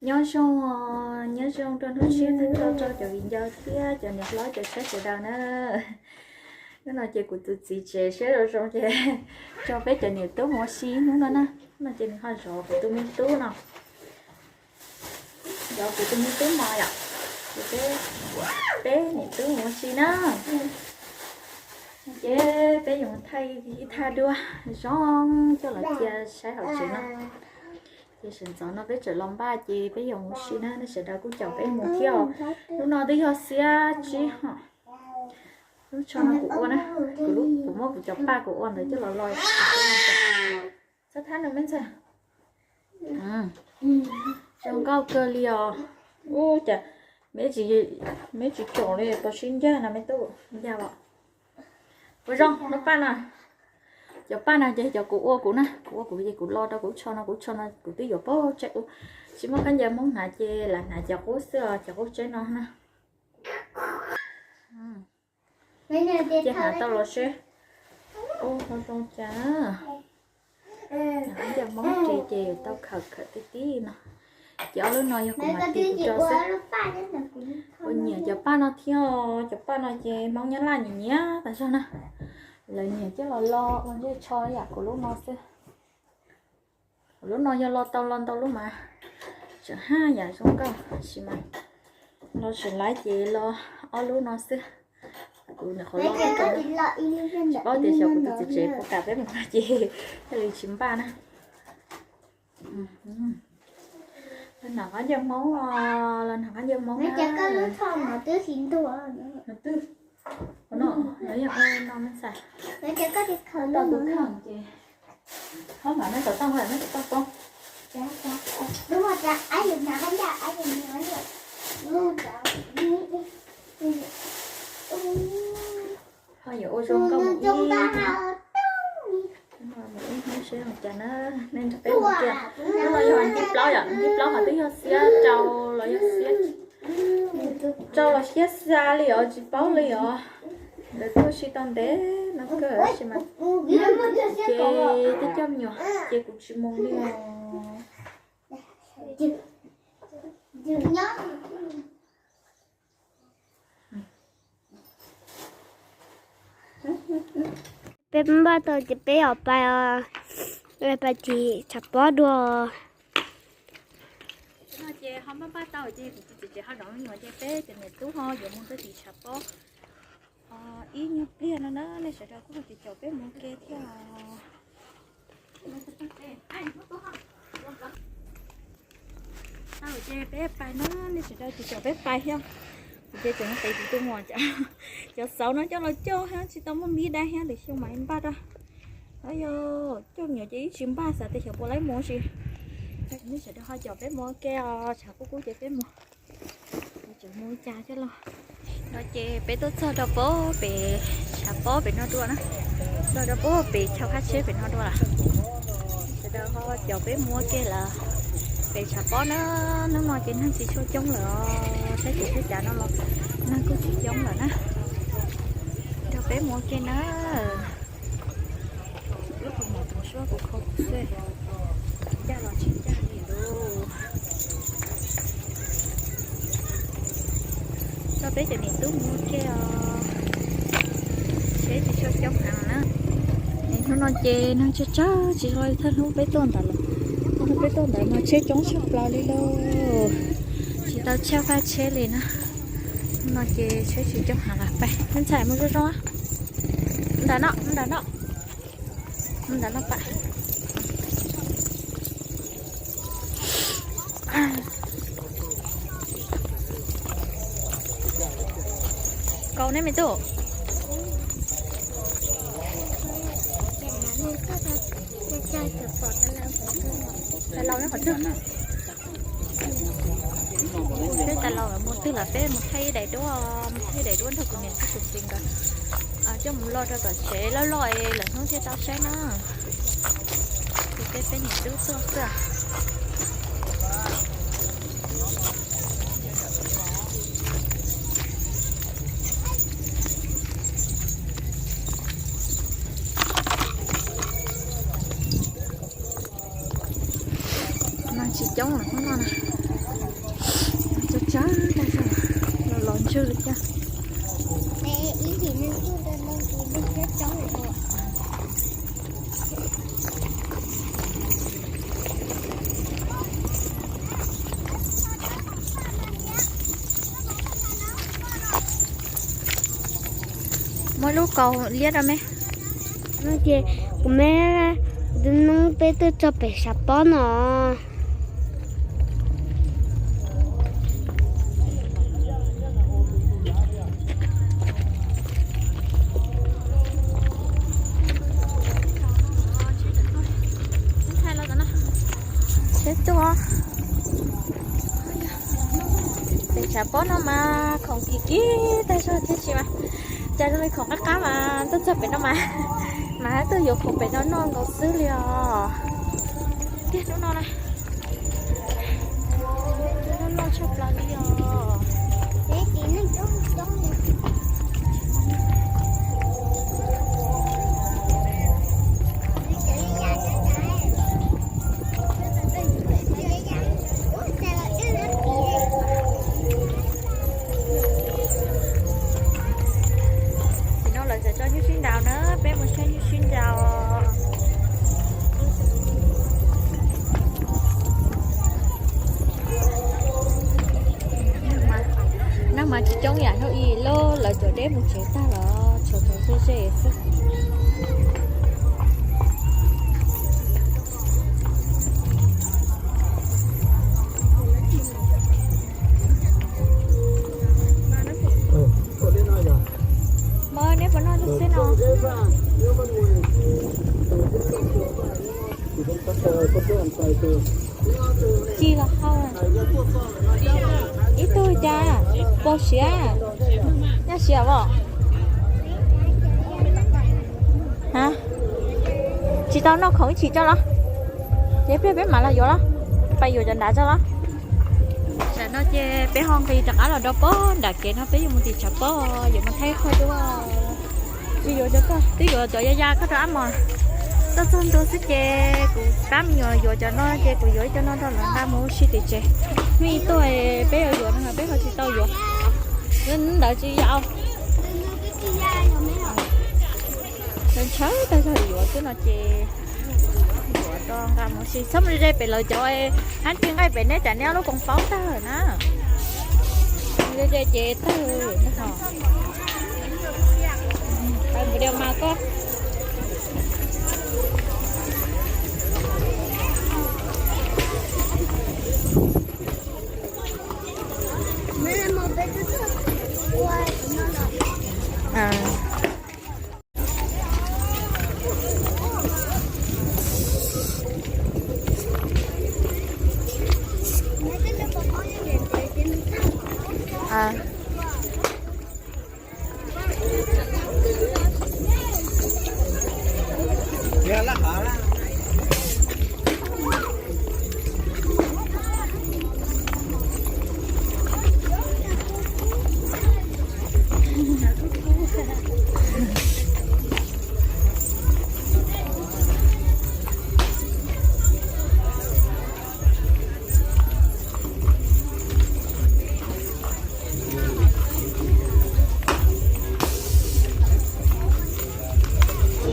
Nyob zoo, nyob zoo rau hnub tshiab tag nrho rau cov viv ncaus thiab cov niam hlob cov saib sawv daws na. Hnub no ces kuv tus txiv tsev siab zoo zoo ces tso peb cov niam tub mus ua si hnub no na. Hnub no ces nws ho zov kuv tus me tub no, zov kuv tus me tub no yom. Ces peb, peb niam tub mus ua si na. Ces peb yuav thaij ib thaj duab zoo coj los cia saib hauv tsev no. Ces sawv ntxov no peb tseem los npaj ces peb yuav mus si na, nej sawv daws kuj caum peb mus thiab os. Lub no twb yog xiab tsib hom. Lub tsho no kuv ua na, kuv lub, kuv muab kuv cov paj kuv ua ntawd coj los lo. Txhob thab no me ntxhais. Zoo nkauj kawg li os. Ub, cas me tsis, me tsis caum li, tau sib ncag no me tub, ncag os. Ua zoo lub paj no. Cov paj no ces cov kuv ua kuv na, kuv ua kuv ces kuv lo rau kuv tsho no, kuv tsho no kuv twb yuav paub tsev ub, tsis muaj khaub ncaws Hmoob hnav ces lam hnav cov qub xwb os, cov qub tsev no na. Ces hnav tau los seb. Ua zoo cas, hnav khaub ncaws Hmoob ris ces tau khawm khawm tib tib no. Ces ob lub no yog kuv mam tis kuv tso xwb. Kuv nyiam cov paj no thiab, cov paj no ces Hmoob Nyab Laj nyiam nyiam tas zog na. Lawv nyiam coj los lo ua ntej tsho yam kuv lub no xwb. Kuv lub no yog lo tau lo ntau lub mas tseem haj yam zoo nkauj tab sis mas lo tsis laib ces lo ob lub no xwb. Kuv nyuam qhuav lo, tsis paub tias xyov kuv tus txiv tsev puas kam peb mus no ces thiaj li tsis npaj na. Los nag qab ncaws Hmoob, los nag qab ncaws Hmoob na. Twb, no, no yog no me ntxhais. Tau tus kheej ces, hov mam nej tau tau, nej tau tau. Ho yuav ua zoo nkauj mus ib, mus ib hnub seb zoo cas na. Nej nrog peb mus kiag. Lub no yog vas thib plaub yom, vas thib plaub ho twb yog xiab rau los yog xiab rau los xiab xa li os, tsis paub li os. Lawv tuaj si tau ntev no kawg tab sis mas ces tej coj me nyuam ces kuv tsis mus li os. Peb npaj tau ces peb yuav pais, pais tim tshav pob dua. No ces ho npaj npaj tau ces kuv tus txiv tsev ho zov me nyuam ces peb cov niam tub ho yuav mus rau tim tshav pob. Ib nyuag pliag no na, nej sawv daws kuj ho tsis caum peb mus ua ke thiab. Tau ces peb pais na, nej sawv daws tsis caum peb pais thiab. Ces tseem qiv tus tus muam cov xauv no coj los coj thiab tsis tau muaj npib dab thiab, lwm xyoo mam npaj rau. Au yog, coj me nyuam ces ib tsis npaj xav tias xyov puas laib mus tsis. Nej sawv daws ho caum peb mus ua ke os, tshav kub kub ces peb mus. Tseem mus cas coj los. No ces peb tuaj txog rau pem tshav pob pem no dua na. Txog rau pem chaw phab tsheb pem no dua lawm. Sawv daws ho caum peb mus ua ke lawm. Pem tshav pob na, hnub no ces neeg tsis tshua coob lawm os, saib ces saib cas no los neeg kuj tsis coob lawm na. Rau peb mus ua ke na. Lub qhov muag tus suab kuv kho kuv xwb, ncaj los tsis ncaj li lauj. Tso peb cov niam tub mus ua ke os. Tsheb tsis tshua coob heev na. Es hnub no ces neeg tsawg tsawg tsis zoo li thawj hnub peb tuaj ntawd lawm. Thawj hnub peb tuaj ntawd mas tsheb coob tshaj plaws li lauj. Tsis tau tshaj faj tsheb li na. Hnub no ces tsheb tsis coob heev lawm, peb ntxhais mus zoo zoo. Ntawm no, ntawm no. Ntawm no pab. Kaus neb me tub. Tais laus nyob qhov twg? Peb tais laus mus twg lawm, peb mus thaij ib daim duab, mus thaij ib daim duab nrog kuv niam thiab kuv txiv nkawd coj mus lo rau tom tsev loj loj es lwm hnub thiaj tau saib na. Ces peb peb niam tub tuaj xwb. Neeg tsis coob lawm hnub no na. Muaj lub kaus liab rau me. No ces kuv me, tus nus peb tuaj txog pem Xav Pob no. Pem Xav Pob no mas khoom kim kim tag zog thiab tsis mas, cas zoo li khoom qab qab mas tuaj txog pem no mas, mas tuaj yuav khoom pem no noj nkaus xwb li os. Tiag hnub no na, noj noj tshaj plaws li os. Tam no lawv tseem tso nyuj sib nraus na, peb mus saib nyuj sib nraus. Nag mas tsis coob yam hnub ib lub, lawv cov deb mus tsev tag los tshuav cov ze ze xwb. Mog, neb puas noj lub xwb no? Ci los hau. Ib tug cas pau siav, nyob siav os. Ha, tsis tau noj khoom ib chim tso los? Ces pliag peb mam los yuav los, pais yuav cov nrad tso los? Tam no ces peb ho nqis rov qab los rau pob nram kev no, peb yuav mus tim Tshav Pob, yuav mus thaij qhov dua. Tsis yuav cov koj, twb yuav cov ya ya koj rau ab mos. Tuaj txog ntua xwb ces kuv pab me nyuam yuav cov no ces kuv yuav ib co no rau lawv nqa mus ua si tim tsev. Hnub ib tuaj peb yuav yuav no peb ho tsis tau yuav. Ntawd tsis yau. Ntshaw tag zog yuav xwb no ces yuav rau nqa mus ua si. Txhob mus ze pem lawv cov, hab tsis nqaij pem neb tsam neb ob lub koom paub tawg na. Ze ze ces tawg. Pais mus diav mas koj.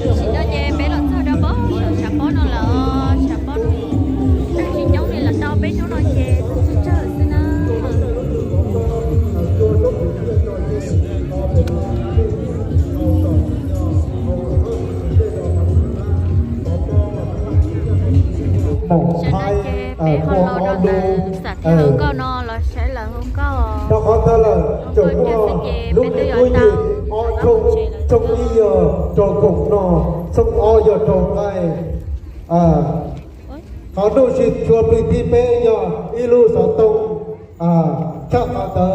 Tam sim no ces peb los txog rau pob saum tshav pob no lawm, tshav pob no tsis coob li, los tau peb hnub no ces kuj tsawg tsawg xwb na. Tam sim no ces peb ho los rau ntawm xam thib hluas nkauj no los saib lawv hu nkauj, hu nkauj tiag xwb ces peb twb yuav tau. Tshooj ib yog rau khoom no, tshooj ob yog rau nqaij. Qhov nuj tsis tshua plig thib peb yog ib lub xov tooj. Tshaj qhov ntawd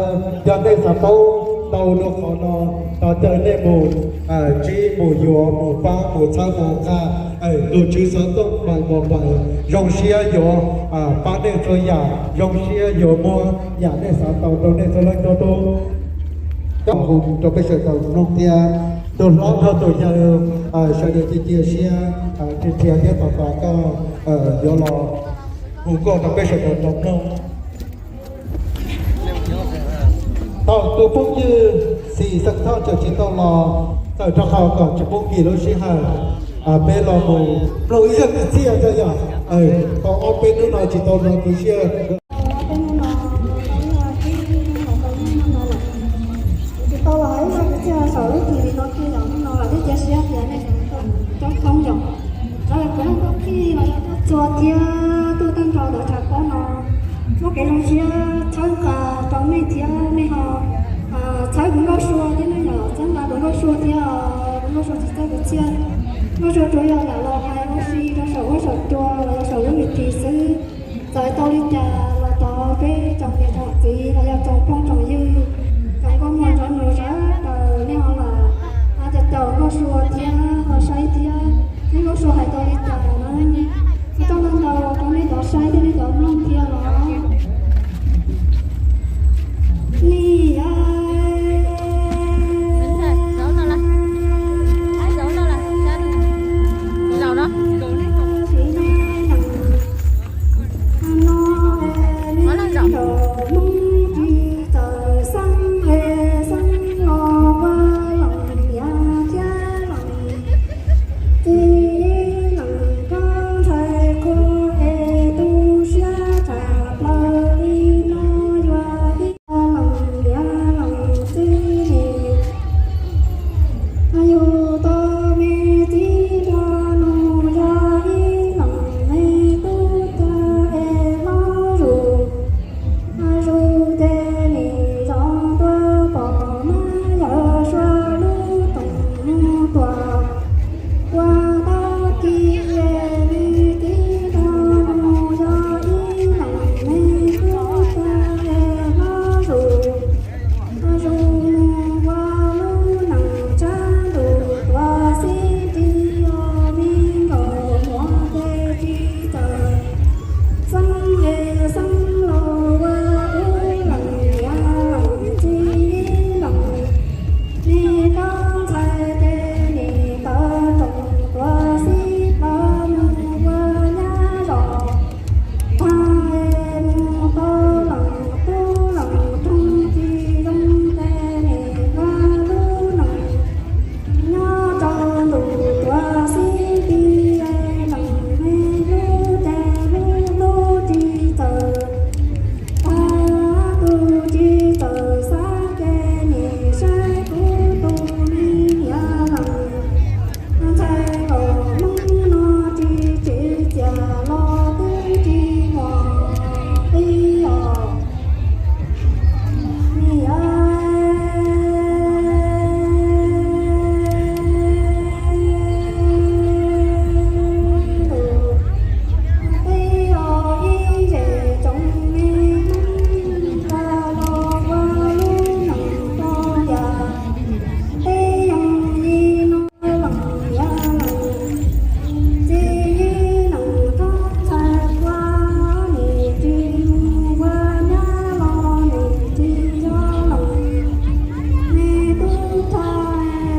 yog nej xav paub tau dua qhov no, thov caw nej mus ntsib, mus yuav, mus pab, mus txhawb mus qha tus tswv xov tooj Pais Mos Pais. Zoo siab yuav pab nej txhua yam, zoo siab yuav muab yam nej xav tau rau nej txhua leej txhua tus. Coj hu rau peb sawv daws mloog thiab, tus hlob nrog tus yawg sawv daws cia cia siab, dhia thiab tos tos koj yuav los hu nkauj rau peb sawv daws tau mloog. Tau Tus phooj ywg Xis Xeem Thoj tseem tsis tau los, tawm rau qhov kom tsis pub nkim lub sij hawm, peb los mus mloog ib zaj kwv txhiaj tso yom. Tau ob peb hnub no tsis tau hnov kwv txhiaj. Tsis tau los ib zaj kwv txhiaj saum lub txim no kiag yom, hnub no los thiab cia siab tias nej coob coob yom. Cov uas kuv muaj txuj los yog tuaj txhua thiab tuaj tag nrho ntawm tshav pob no, muab kev zoo siab txhawb nqa rau nej thiab nej ho txhawb kuv Nkauj Sua thiab nej yom, txhawb nqa kuv Nkauj Sua thiab, kuv Nkauj Sua tsis txawj kwv txhiaj. Nkauj Sua tsuas yog lam los hais ua si rau saum huab saum cua los yog saum lub YouTube xwb. Txawm tau li cas los thov peb tsoom niam tsoom txiv los yog tsoom phooj tsoom ywg, tsoom nkauj muam nraug nus sawv daws nej ho los caum caum Nkauj Sua thiab ho saib thiab, nej Nkauj Sua hais tau li cas na, ua tsaug ntau ntau rau nej cov saib thiab nej cov mloog thiab los. Nim no es nej cov Hmoob tsis txawj xeeb es xeeb los ua leej niam thiab leej txiv, leej koj ntxhais qhua es tu siab tshaj plaws li no yuav ib leej niam leej txiv li. Yus tus me txiv nraug nus yog ib leej me tub rog es hlob zus, zus ces nim zov tuaj pom mab yawm Sua lub toom mus tuam ua tau kiag li txiv nraug nus yog ib leej me tub rog es hlob zus. Zus mus ua lub neej tshav ntuj tuaj xib nrig, me nkauj muam ces tsis txawj xeeb es xeeb los ua ib leej niam leej txiv, leej niam koj ntxhais ces nim tawm rooj tuaj xib plaws mus ua nyab zos. Tag es mus tau leej tub leej roog tsis zoo ces nim ua lub neej nyob rau ntuj tuaj xib nrig, leej me hlub ces hlub hlub tsis txawj, tag tus tsis txawj xav ces nim saib kuv tus me niam leej ntxhais nkauj Hmoob no tsis tsim txiaj los twb tsis muaj qi os. Niam tus qi os ib zej tsoom me Hmoob tag los ua lub neej rau yam teb yooj yim no. Leej niam leej txiv, leej koj ntxhais qhua, nim tsis mus ua nyab los nim tsis yog leej me tub rog,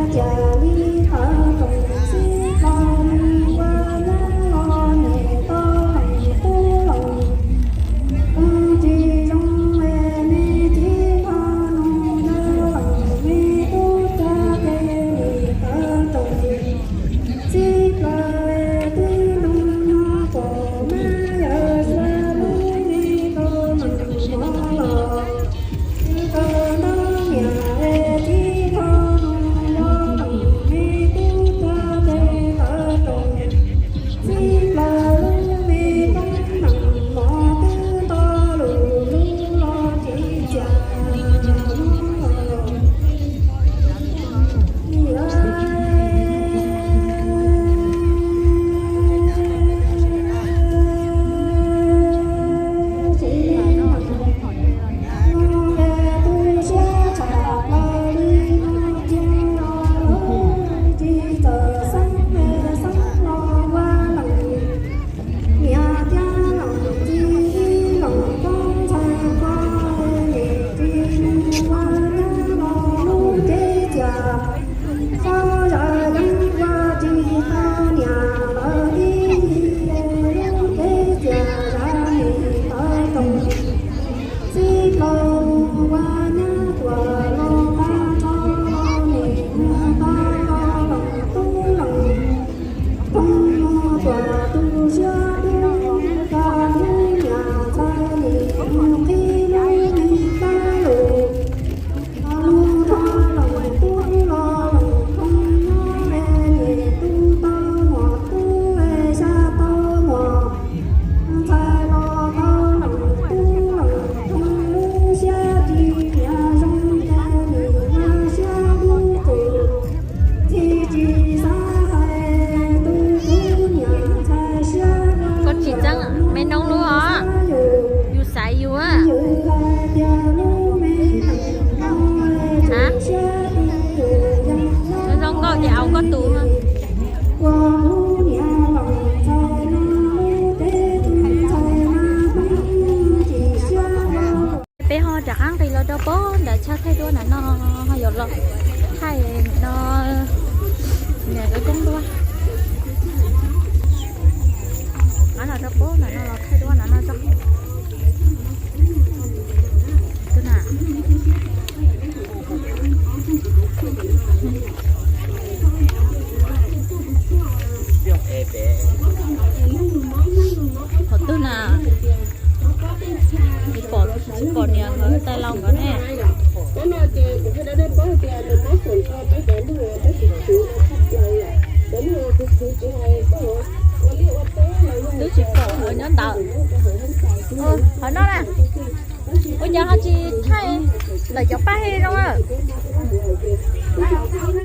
cas li tawm rooj xib plaws mus ua nyab los nim tau leej tub leej tsis zoo es me txiv nraug nus yog leej me tub rog ces nim tawm rooj xib plaws twb nroo no pom mab yawm Sua lub me kaus meem mov los, kaus ntab niam es txiv nraug nus yog leej me tub rog ces tawm rooj xib plaws lub me kaus meem mov twb nto lus lub los tsis txias. Niam thiab leej txiv, leej koj ntxhais qhua, nim tsis mus ua nyab los lub teb chaws txhob zam yeeb ua tsis tau niam lawv ib yig, lub teb chaws zam nim tawm rooj xib plaws mus ua nyab tuaj Koj tsis txeeb me noog los? Yus xaiv yus a. Zoo nkauj ces au koj tus. Peb ho rov qab nqis los rau pob ntawm chaw thaij duab ntawm no, ho yuav los thaij no, niam lawv koob duab. Rov los rau pob ntawm no los thaij duab ntawm no tso. Qhov twg na? Tsis pom, tsis pom niam nkawd tais laus nkawd ne. Twb tsis pom nyob ntawd. Qhov no na, ua cas ho tsis thaij lawm cov paj hej zoo lawm?